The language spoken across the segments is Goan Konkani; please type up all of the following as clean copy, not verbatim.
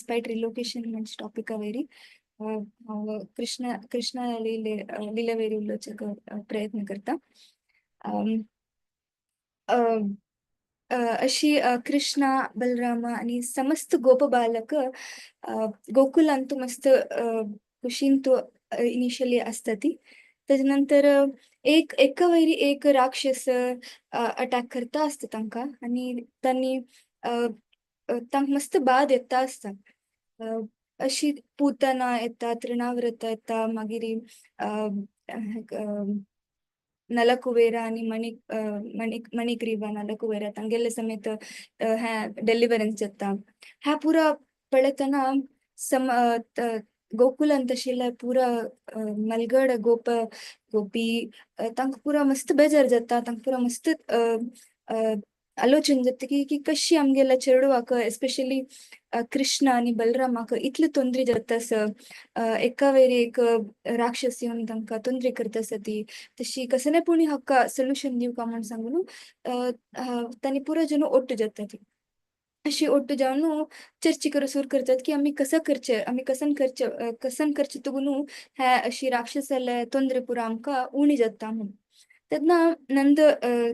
डिस्पायट रिलोकेशन म्हणजे टॉपिका वयरी हांव कृष्ण कृष्णा लिले लिले वयरी उलोवचें प्रयत्न करता. अम, अ, अ, अशी कृष्णा, बलराम आणि समस्त गोप बालक गोकुलांतु मस्त खुशींतु इनिशियली आसता ती. तेजे नंतर एक एका वयरी एक राक्षस अटॅक करता आसता तांकां आनी तांणी तांकां मस्त बाद येता आसता. अशी पूतना येता, तृणाव्रत येता, मागीर नलकुबेरा आनी मणि मणि मणिग्रीवा, नलकुबेरा तांगेले समेत ह्या डेलिवरन्स जाता. ह्या पुरा पळयतना सम गोकुलांत आशिल्ले पुरा मलगड गोप गोपी तांकां पुरा मस्त बेजार जाता. तांकां पुरा मस्त आलोचन जाता की की कशी आमगेल्या चेडवाक, एस्पेशली कृष्ण आनी बलरामाक इतले तोंदरी जाता आसा. एका वयर एक राक्षस येवन तांकां तोंदरी करता आसा ती. तशी कसले पुणी हाका सोल्युशन दिवका म्हूण सांगून तांणी पुरो जन ओट्ट जाता ती. अशी ओट्टू जावन चर्ची करूं सुरू करतात की आमी कसं करचें, आमी कसन करचें, कसन करचें तुगून ह्या अशी राक्षसाले तोंदरे पुरो आमकां उणी जाता म्हूण. तेन्ना नंद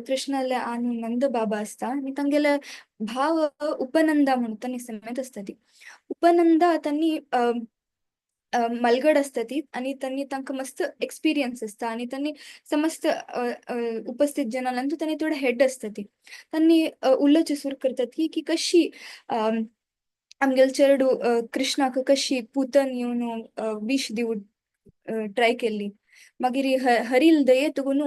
कृष्णाले आनी नंद बाबा आसता आनी तांगेले भाव उपनंदा म्हणून तांणी समेत आसता ती. उपनंदा तांणी मलगड आसता ती आनी तांणी तांकां मस्त एक्सपिरियन्स आसता आनी तांणी समस्त उपस्थित जनांतू तांणी थोडे हेड आसता ती. तांणी उलोवचें सुरू करतात की की कशी आमगेले चेडू कृष्णाक कशी पूतन येवन विश दिवन ट्राय केल्ली. मागीर हरील दये तुगून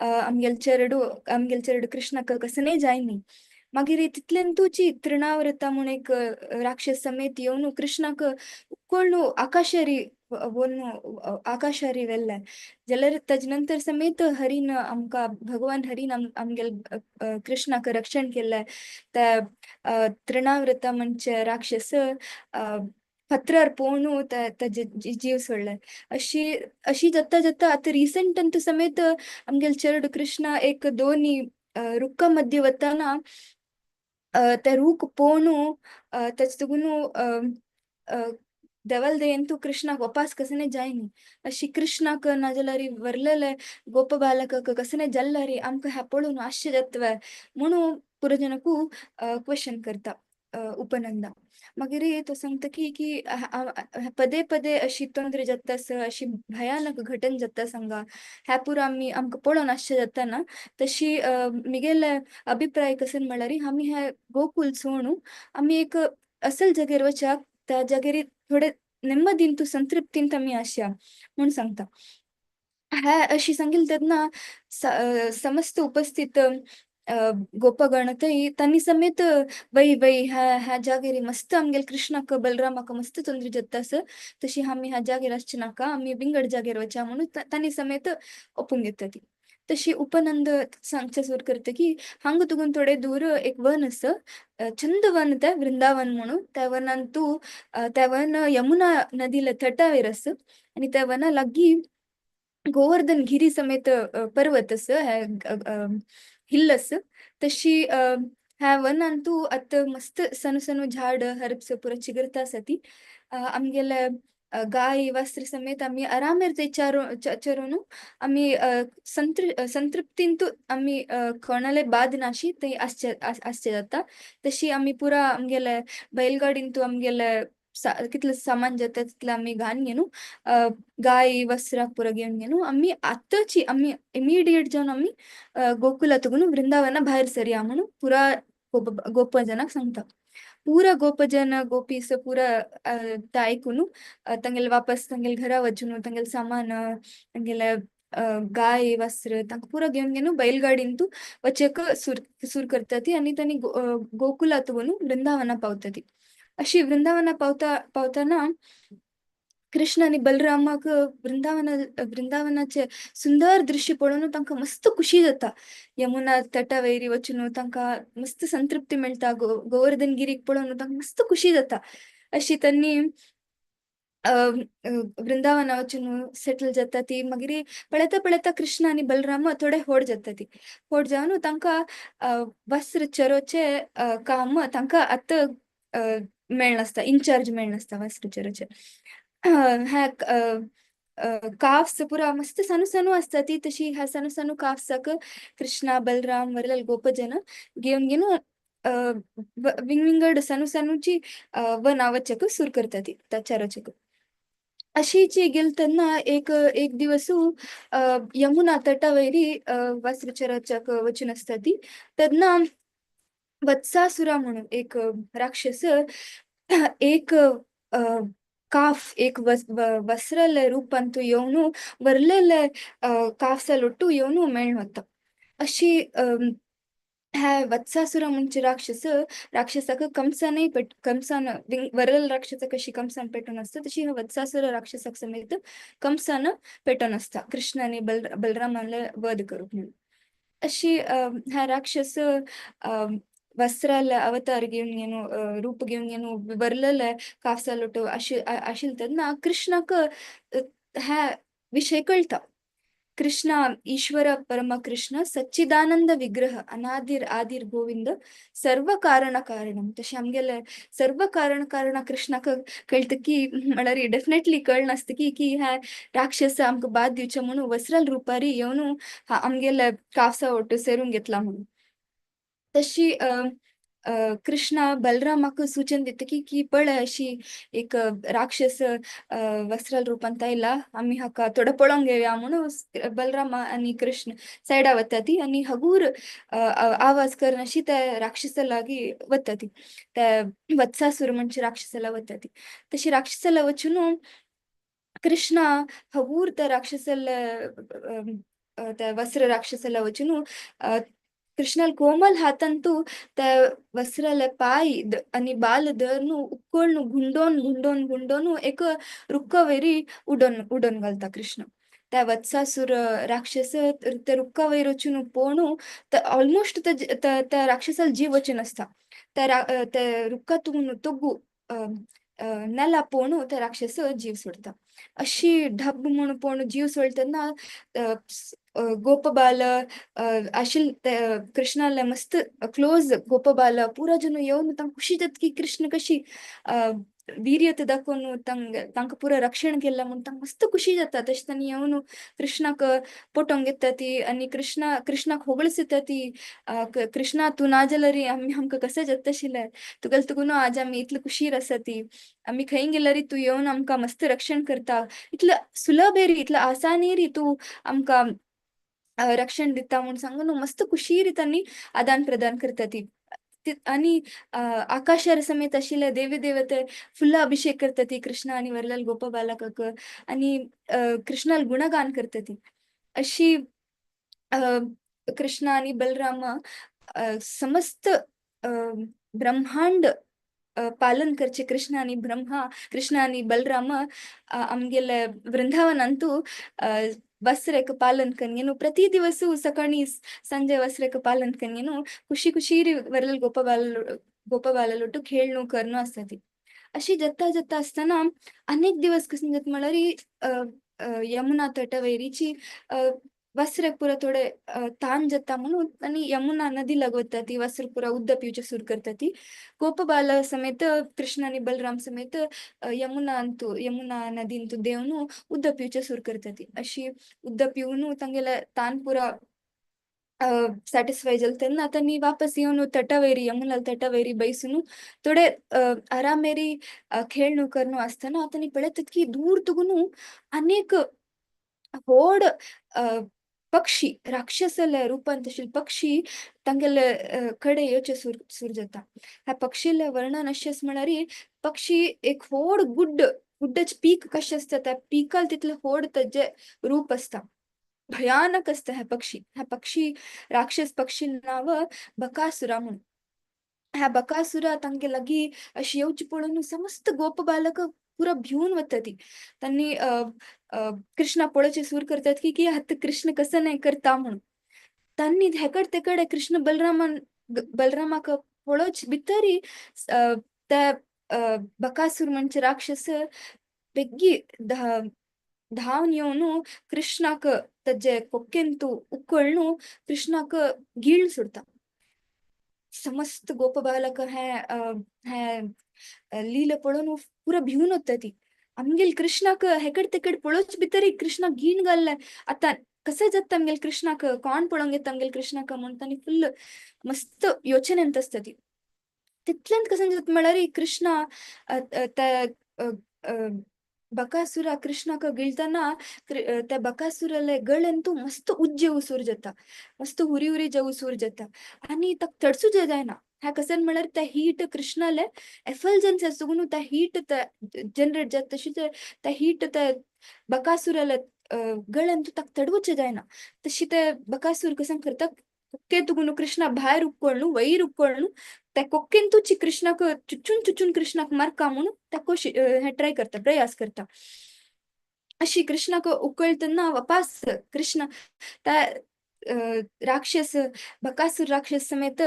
आमगेले चेडू, आमगेले चेडू कृष्णाक कसनेय जायनी. मागीर तितल्यान तुची तृणाव्रता म्हूण एक राक्षस समेत येवन कृष्णाक उखोळ्ळू आकाशारी वोन आकाशारी व्हेल्ले. जाल्यार ताजे नंतर समेत हरीन आमकां, भगवान हरीन आमगेले कृष्णाक रक्षण केल्लें. त्या तृणाव्रता म्हणचे राक्षस फातरार पोवनु ताजे जीव सोडले. अशी अशी जाता जाता आतां रिसंट अंतू समेत आमगेले चेडू कृष्णा एक दोनी रुखा मध्य वतना ते रूख पोवनु ताचे तुगून देवाल दयेन कृष्णाक वापास कसने जायनी. अशी कृष्णाक नाजाल्यार वरलेले गोप बालकाक कसने जाल्लारी आमकां ह्या पळोवन आश्चर्य जातवे म्हणून पुरजनकू क्वेश्चन करता उपनंदा. मागीर तो सांगता की की पदे पदे अशी तोंदरे जाता आसा, अशी भयानक घटन जाता सांगा, ह्या पुरो आमी आमकां पळोवन आश्चर्य जाता ना. तशी मिगेले अभिप्राय कसन म्हणल्यार आमी ह्या गोकुल सोणू आमी एक असल जाग्यार वच्याक, त्या जाग्यार थोडे नेम्मदीन तूं संतृप्तीन आमी आसया म्हूण सांगता. ह्या अशी सांगील तेन्ना समस्त उपस्थित गोपगण थंय तांणी समेत वय वय ह्या ह्या जागेर मस्त आमगेले कृष्णाक बलरामाक मस्त तोंदरी जाता आसा, तशी आमी ह्या जागेर आसचे नाका, आमी विंगड जागेर वच्या म्हणून तांणी समेत ओपूंक घेता ती. तशी उपनंद सांगचे सुरू करता की हांगा तुगून थोडे दूर एक वन आसा, चंद वन तें वृंदावन म्हणून. त्या वनान तूं त्या वन यमुना नदीला तटावेर आसा आनी त्या वना लागीं गोवर्धन गिरी समेत पर्वत आसा, हिल आसा. तशी ह्या वनान तूं आतां मस्त सणू सणू झाड हर्ब्स पुरो चिगरता आसा ती. आमगेले गाय वास्त्र समेत आमी आरामेर थंय चरोन आमी संतृप्तीन तूं आमी कोणाले बाद नाशी थंय आसचे आसचे जाता. तशी आमी पुरा आमगेले बैलगाडीन तूं आमगेले कितलें सामान जाता तितलें आमी घान घेवन गाय वस्त्राक पुरो घेवन घेवन आमी आतांची आमी इमिडिएट जावन आमी गोकुलांत वृंदावना भायर सरया म्हणून पुरा गोपजनाक सांगता. पुरा गोपजन गोपीस पुरा ते आयकून तांगेले वापस तांगेले घरा वचून तांगेले सामान तांगेले गाय वस्त्र तांकां पुरा घेवन घेवन बैलगाडीन तूं वचेक सुर सुर करता ती आनी तांणी गोकुलांत वृंदावना पावता ती. अशी वृंदावना पावता पावतना कृष्ण आनी बलरामाक वृंदावना वृंदावनाचे सुंदर दृश्य पळोवन तांकां मस्त खुशी जाता. यमुना तटा वयरी वचून तांकां मस्त संतृप्ती मेळटा. गोवर्धन गिरीक पळोवन तांकां मस्त खुशी जाता. अशी तांणी वृंदावना वचून सेटल जाता ती. मागीर पळयता पळयता कृष्ण आनी बलराम थोडे व्हड जाता ती. व्हड जावन तांकां वस्त्र चरोवचें काम तांकां आतां मेळनासता, इनचार्ज मेळनासता वासरूचेराचे. ह्या काफ्स पुरा मस्त सानू सानू आसता ती, तशी ह्या सानू सानू काफ्साक कृष्णा बलराम वरलाल गोपजन घेवन घेवन विंगविंगड सानू सानूची वना वचक सुर करता ती चारोचक. अशीची गेल तेन्ना एक एक दिवसू यमुना तटावयरी वासरूचराच्याक वचून आसता ती, तेन्ना वत्सासुरा म्हणून एक राक्षस एक काफ एक वस्रले रूपांतु येवन वरलेले काफसलೊಟ್ಟು येवन मेळ्ळ वता. अशी ह्या वत्सासुरा म्हणजे राक्षस राक्षसाक कंसानय कंसान वरल राक्षसाक कशी कंसान पेटोवन आसता तशी ह्या वत्सासुरा राक्षसाक समेत कंसान पेटोवन आसता कृष्ण आनी बलरामाले वध करूंक म्हणून. अशी ह्या राक्षस वस्त्राले अवतार घेवन येवन रूप घेवन येवन वरलेले काफसालोटो आशिल्ले तेन्ना कृष्णाक ह्या विशय कळटा. कृष्ण ईश्वर परम कृष्ण सच्चिदानंद विग्रह अनादिर आदिर गोविंद सर्व कारण कारणम. तशें आमगेले सर्व कारण कारण कृष्णाक कळटा की म्हळ्यार डेफिनेटली कळनासता की की ह्या राक्षस आमकां बाद दिवचे म्हणून वस्त्राल रुपारी येवन आमगेले काफसा ಒಟ್ಟು सेरून घेतला म्हणून. तशी कृष्णा बलरामाक सूचन दिता की की पळय अशी एक राक्षस वस्त्राल रूपांत आयला, आमी हाका थोडो पळोवंक घेवया म्हणून बलरामा आनी कृष्ण सायडा वता ती आनी हगूर आवाज करून अशी त्या राक्षसा लागीं वता ती, त्या वत्सासूर म्हणजे राक्षसाला वता ती. तशी राक्षसाला वचून कृष्णा हगूर त्या राक्षसाला त्या वस्त्र राक्षसाला वचून कृष्णाल कोमल हातांतू त्या वस्त्राला पाय आणि बाल धरून उक्कोळनु गुंडोन गुंडोन गुंडोन एक रुक्कावैरी उडोन उडोन घालता कृष्ण. त्या वत्सासूर राक्षस त्या रुक्कावैर वचून पोणू ऑलमोस्ट त्या राक्षसाला जीव वचून आसता. त्या त्या रुक्कातून तोगू नेला पोणू त्या राक्षस जीव सोडता. अशी ढब म्हणून पोणू जीव सोडतना गोपबाल आशिल कृष्णाला मस्त क्लोज गोपबाल पुरा जन येवन तांकां खुशी जाता की कृष्ण कशी वीर्यत दाखोवन तांकां पुरा रक्षण केलां म्हूण तांकां मस्त खुशी जाता. तशें तांणी येवन कृष्णाक पोटोंक घेता ती आनी कृष्णाक होगळसता ती, कृष्णा तूं ना जाल्यार आमी आमकां कशें जाता आशिल्लें, तुगेले तुगून आज आमी इतले खुशीर आसा ती, आमी खंय गेल्यार तूं येवन आमकां मस्त रक्षण करता, इतलें सुलभ री इतलें आसानी री तूं आमकां रक्षण दिता म्हूण सांगून मस्त खुशीर तांणी आदान प्रदान करता ती. आनी आकाशार समेत आशिल्ले देवी देवते फुलां अभिषेक करता ती कृष्ण आनी वरलाल गोप बालकाक आनी कृष्णाल गुणगान करता ती. अशी कृष्ण आनी बलराम समस्त ब्रह्मांड पालन करचे कृष्ण आनी ब्रह्मा कृष्ण आनी बलराम आमगेले वृंदावनांतू वस्त्रक पालन कन्येनु प्रति दिवसू सकाळी संजय वस्त्रक पालन कन्येनु खुशी खुशी वरल गोपबाललोटू खेळणू करणं आसता ती. अशी जत्ता जत्ता आसतना अनेक दिवस कशें जाता म्हळ्यार यमुना तटवैरीची वस्त्रक पुरा थोडे ताण जाता म्हणून आनी यमुना नदी लागवता ती वस्त्र पुरा उदक पिवचे सुरू करता ती. गोपबाल समेत कृष्ण आनी बलराम समेत यमुना नदींतू देवन उदक पिवचे सुरू करता ती. अशी उदक पिवन तांगेले ताण पुरा सॅटिस्फाय जालें तेन्ना तांणी वापस येवन तटावैरी यमुना तटावैरी बैसून थोडे आरामेरी खेळणू करणू आसतना तांणी पळयतात की दूर तुगून अनेक व्हड पक्षी राक्षसले रूपांत आशिल्ले पक्षी तांगेले कडेन येवचे सुरू जाता. ह्या पक्षीले वर्णन अशें आसा म्हळ्यार पक्षी एक व्हड गुड्डाचें पीक कशें आसता त्या पिकाल तितलें व्हड ताजें रूप आसता, भयानक आसता ह्या पक्षी. ह्या पक्षी राक्षस पक्षी नांव बकासुरा म्हणून. ह्या बकासुरा तांगे लागीं अशें येवचें पळोवन समस्त गोप बालक पुरा भिवन वता ती. तांणी कृष्णा पळोवचें सुरू करतात की की आतां कृष्ण कसं नाही करता म्हणून. तांणी हेकड तेकडे कृष्ण बलरामाक पळोवचे भितरी त्या बकासूर म्हणजे राक्षस बेग्गी धांवन येवन कृष्णाक ताजे कोक्केंतू उकळनु कृष्णाक गीळ सोडता. समस्त गोप बालक हे हे लीला पळोवन पुरो भिवन वता ती. आमगेल कृष्णाक हेकड तेकड पळोवच भितर कृष्णाक गीण घाल्ले. आतां कशें जाता आमगेल कृष्णाक, कोण पळोवंक येता आमगेल कृष्णाक म्हूण तांणी फुल्ल मस्त योचनेंत आसता ती. तितल्यांत कशें जाता म्हळ्यार कृष्णा त्या बकासुरा कृष्णाक गिळतना त्या बकासुराले गळ्यांतू मस्त उज्जे उसूर जाता, मस्त हुरी हुरी जे उसूर जाता आनी ताका तडसूच जायना. ह्या कशें म्हळ्यार त्या हीट कृष्णाले एफल्जन्स आसता न्हू, त्या हीट जनरेट जाता तशी त्या हीट त्या बकासुराले गळ्यांतू ताका तडवचें जायना. तशी ते बकासूर कशें करता, कोक्के तुगुनु कृष्णा भायर उक्कोळनु वयर उक्कोळनु त्या कोक्केंतूची कृष्णाक चुचून चुचून कृष्णाक मारका म्हणून त्या कोशी हे ट्राय करता, प्रयास करता. अशी कृष्णाक उकळतना वापास कृष्ण त्या राक्षस बकासूर राक्षस समेत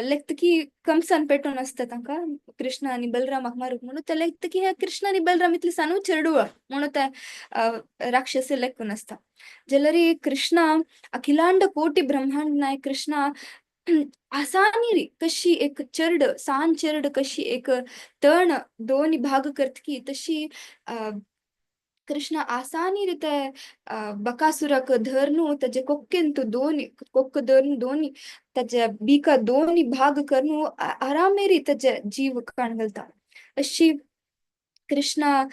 लेखता की कंसान पेटोवन आसता तांकां कृष्ण आनी बलरामाक मारूंक म्हणून. ते लेखता की हे कृष्ण आनी बलराम इतले सानू चेडवा म्हणून ते राक्षस लेखून आसता. जाल्यार कृष्णा अखिलांड कोटी ब्रह्मांड नायक कृष्णा आसानी कशी एक चेरड सान चेरड कशी एक तण दोन भाग करतकी तशी कृष्ण आसानी रिते बकासुराक धरनु ताजे कोक्केंतु दोनी कोक्क धरनु दोनी ताजे बीका दोनी भाग करनु आरामेरी ताजे जीव काण घालता. अशी कृष्णा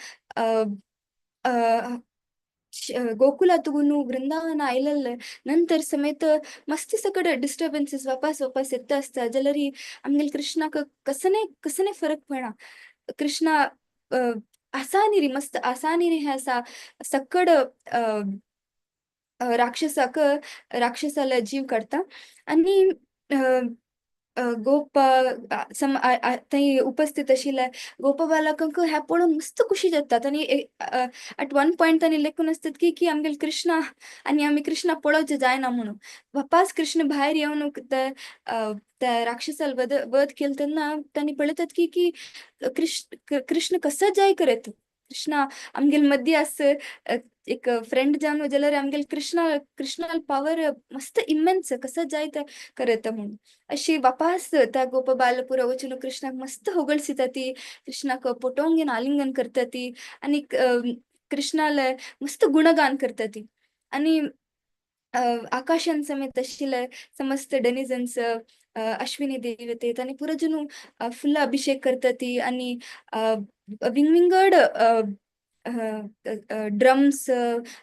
गोकुलातुगुनु वृंदावन आयलल्ले नंतर समेत मस्ती सकड डिस्टर्बन्सीस वापास वापास येता आसता. जाल्यार आमगेले कृष्णाक कसने कसने फरक पडना. कृष्णा आसानी मस्त आसानी हे आसा सकड राक्षसाक राक्षसाला जीव काडटा आनी गोप थंय उपस्थित आशिल्ले गोप बालकांक ह्या पळोवन मस्त खुशी जातात. आनी एट वन पॉयंट तांणी लेखून आसतात की की आमगेले कृष्णा आनी आमी कृष्णा पळोवचें जायना म्हणून. वापास कृष्ण भायर येवन त्या राक्षसाल वध वध केले तेन्ना तांणी पळयतात की की कृष्ण कृष्ण कसो जाय करत, कृष्णा आमगेले मदीं आस एक फ्रेंड जावन जाल्यार आमगेले कृष्णा कृष्णाल पावर मस्त इमेन्स कसो जाय ते करत म्हणून. अशी वापास त्या गोप बालपुरा वचून कृष्णाक मस्त होगळसिता ती, कृष्णाक पोटोंगेन आलिंगन करता ती आनी कृष्णाले मस्त गुणगान करता ती. आनी आकाशान समेत आशिल्ले समस्त डेनिजन्स अश्विनी देवते तांणी पुरो फुल अभिषेक करता ती आनी विंगविंगड ड्रम्स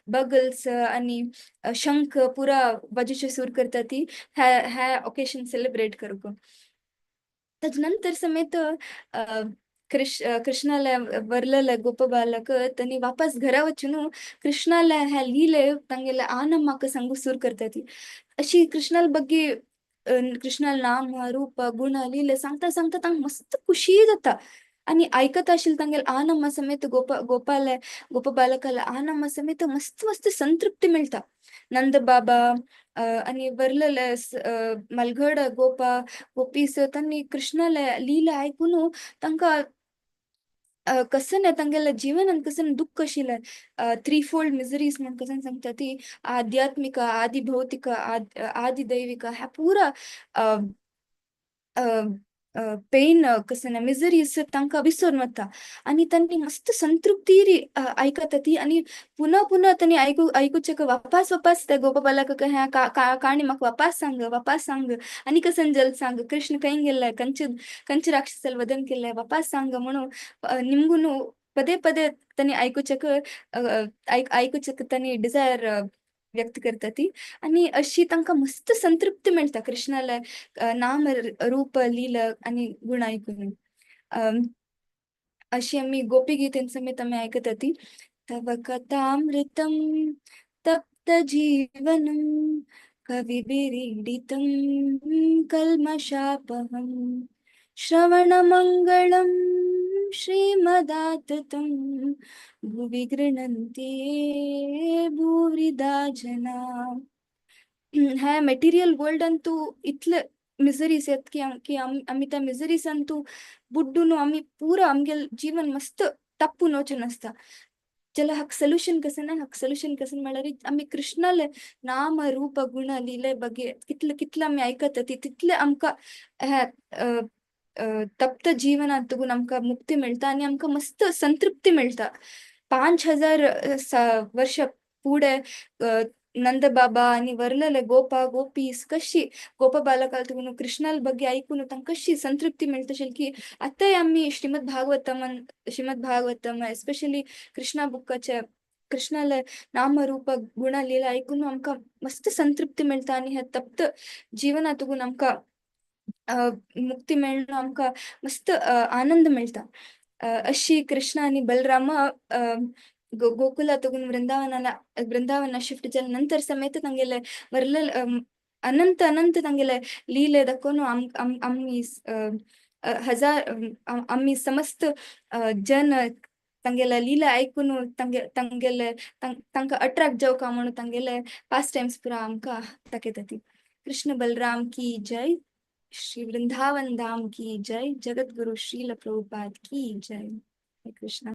बगल्स आनी शंख पुरा बाजूचे सूर करता ती ह्या ह्या ओकेशन सेलिब्रेट करूंक. ताजे नंतर समेत कृष्णाले वरलेले गोप बालक तांणी वापस घरा वचून कृष्णाले ह्या लीले तांगेले आनमाक सांगू सूर करता ती. अशी कृष्णाल बग्गी कृष्णाल नाम रूप गुण लीले सांगता सांगता तांकां मस्त खुशी जाता आनी आयकता आशिल्ले तांगेले आनम्मा समेत गोप गोपाल गोप बालकाले आनम्मा समेत मस्त मस्त संतृप्ती मेळटा. नंद बाबा आनी वरलेले मलगड गोपा गोपीस तांणी कृष्णाले लीला आयकून तांकां कसन तांगेले जीवनान कसन दुःख आशिल्लें थ्री फोल्ड मिजरीज म्हण कसन सांगता ती आध्यात्मिक आदि भौतिक आदि दैविक ह्या पुरा पेन कसन मिजरीज तांकां विसरून वता आनी तांणी मस्त संतृप्ती आयकता ती. आनी पुन्हा पुन्हा तांणी आयकुचें वापास वापास त्या गोप बालकाक ह्या काणी म्हाका वापास सांग वापास सांग आनी कसन जल सांग कृष्ण खंय गेल्ले कंच कंच राक्षसाल वधन केल्ले वापास सांग म्हणून निमगून पदे पदे तांणी आयकुचेक आयकुचेक तांणी डिजायर व्यक्त करता ती. आनी अशी तांकां मस्त संतृप्ती मेळटा कृष्णाले नाम रूप लीला आनी गुण आयकून. अशी आमी गोपी गीतेन समेत आमी आयकता ती. तव कथामृतं तप्त जीवनं कविभिरीडितं कल्मषापहं श्रवणमङ्गलं श्रीमदाततं भुवि गृह्णन्ति भूरिदा जना. ह्या मटेरियल वर्ल्डांतू इतले मिजरीज येत की की आमी त्या मिजरीजांतू बुड्डून आमी पुरा आमगेले जीवन मस्त तप्पून वचून आसता. जाल्यार हाका सोल्युशन कशें ना, हाका सोल्युशन कशें म्हळ्यार आमी कृष्णाले नाम रूप गुण लीले बगे कितले कितले आमी आयकता ती तितले आमकां ह्या तप्त जीवनांत आमकां मुक्ती मेळटा आनी आमकां मस्त संतृप्ती मेळटा. 5000 वर्ष पुढे नंद बाबा आनी वरलेले गोपा गोपीस कशी गोप बालकाल तुगून कृष्णाल ಬಗ್ಗೆ ऐकून तांकां कशी संतृप्ती मेळटा की आतांय आमी श्रीमद भागवतम, श्रीमद भागवतम एस्पेशली कृष्णा बुक्काचे कृष्णाले नाम रूप गुण लीला ऐकून आमकां मस्त संतृप्ती मेळटा आनी ह्या तप्त जीवनातून आमकां मुक्ती मेळून आमकां मस्त आनंद मेळटा. अशी कृष्ण आनी बलराम गोकुला तगून वृंदावनाला वृंदावना शिफ्ट जाले नंतर समेत तांगेले वरले अनंत अनंत तांगेले लीले दाखोवन आम आम आमी हजार आमी समस्त जन तांगेले लीला आयकून तांगे तांगेले तांकां अट्रॅक्ट जावका म्हणून तांगेले पास टायम्स पुरा आमकां दाखयता ती. कृष्ण बलराम की जय, श्री वृंदावन धाम की जय, जगत गुरु श्रील प्रभुपाद की जय. हरे कृष्णा.